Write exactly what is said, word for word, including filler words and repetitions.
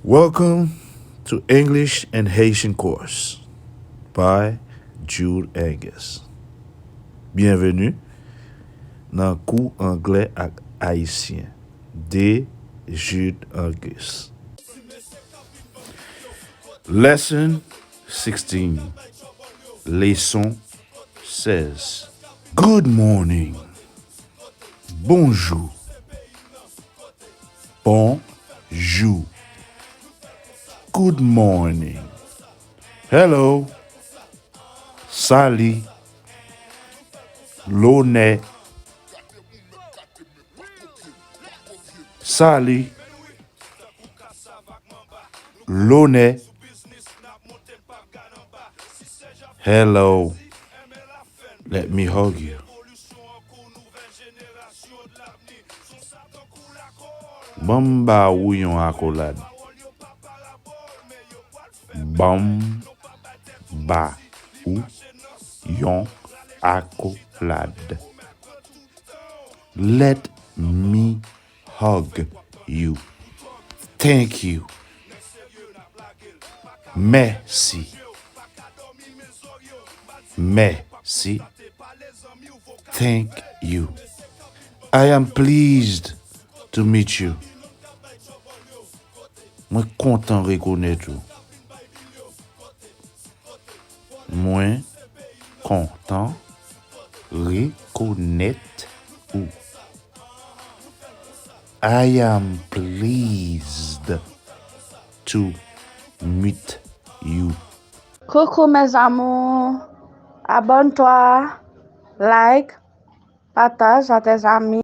Welcome to English and Haitian course by Jude Angus. Byenveni nan kou anglè ak ayisyen de Jude Angus. Lesson sixteen. Leson sèz. Good morning. Bonjou. Bonjou. Good morning. Hello. Sali. Lonè. Sali. Lonè. Hello. Let me hug you. Ban m ba ou yon akolad. Ban m ba ou yon akolad. Let me hug you. Thank you. Mèsi. Mèsi. Thank you. I am pleased to meet you. Mwen kontan rekonèt ou. Mwen kontan rekonèt ou. I am pleased to meet you. Coucou mes amours, abonne-toi, like, partage à tes amis.